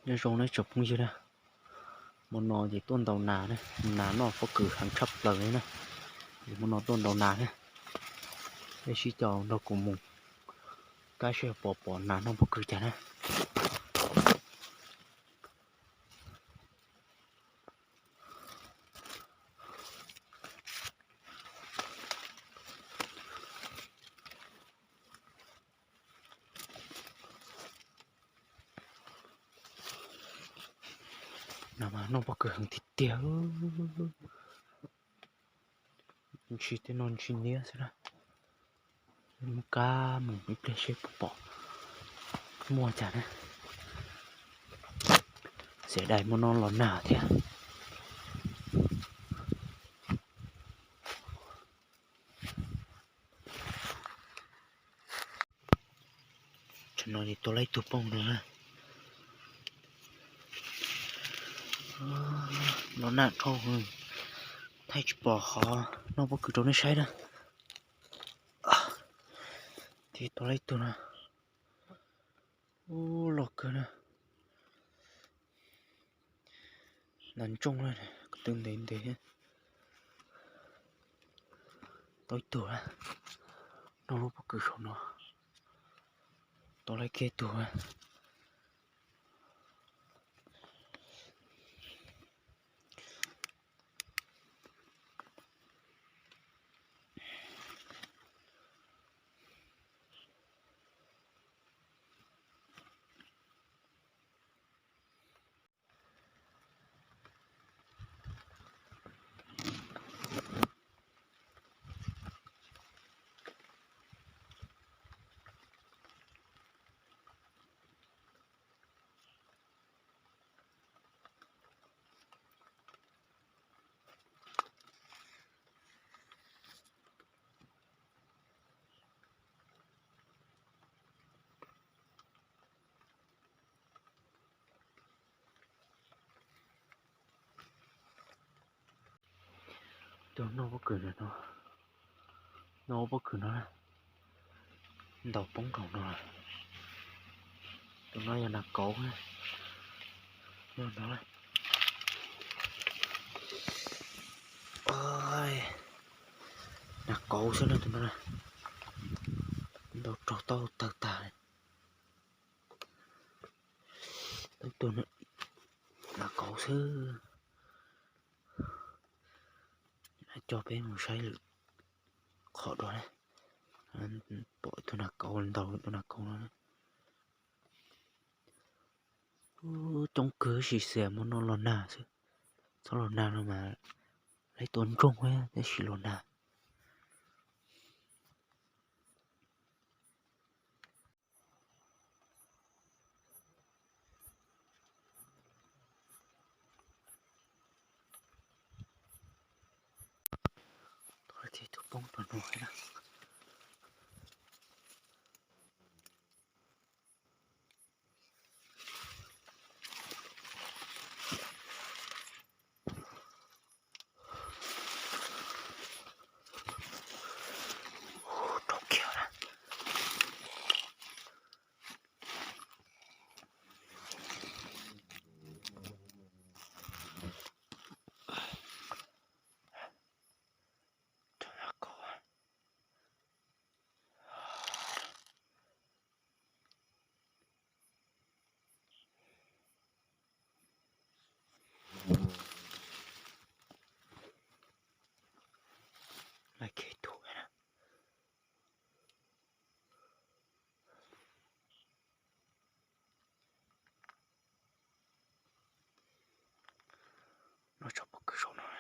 Nyob zoo nawb tsoom phooj ywg na, hmo no ces tuaj ntaus nas na, nas noj pob kws heev tshaj plaws li na. Ces hmo no tuaj ntaus nas na, peb sib coj nrog kuv mus kab seb pom pom nas noj pob kws cas na. Nas mas noj pob kws heev tiag tiag. Ntsis tej no ntsis niab xwb na. Mus kab mus ib pliag seb puas pom muaj cas na. Xiam dais hmo no los nag thiab. Tam no ces tua laib tug poob no na. Los nag dhau, thaij tsis pom qhov noj pob kws rau nej saib na. Ces tua laib tug na. Ub, loj kawg na. Nas ntsooj na, ko tw ntev ntev thiab. Tau ib tug na, noj lub pob kws saum no. Tau laib kiag tug na. Tus noj pob kws no, noj pob kws no, ntaus poob nkaus no. Tus no yog nas kauv, noj no. Nas kauv xwb no tus no, ntaus raug tau tawg tag li. Tau tus nas kauv xwb. Coj peb mus saib lwm qhov dua na. Pom tus nas kauv, ntaus tus nas kauv no. Coob kawg, sis xiam hmo no los nag xwb. Txhob los nag no mas laib tua ntsooj tab sis los nag. Tus poob rau no na. Rau kiag na. Laib kiag tus na. Noj tsob pob kws saum no.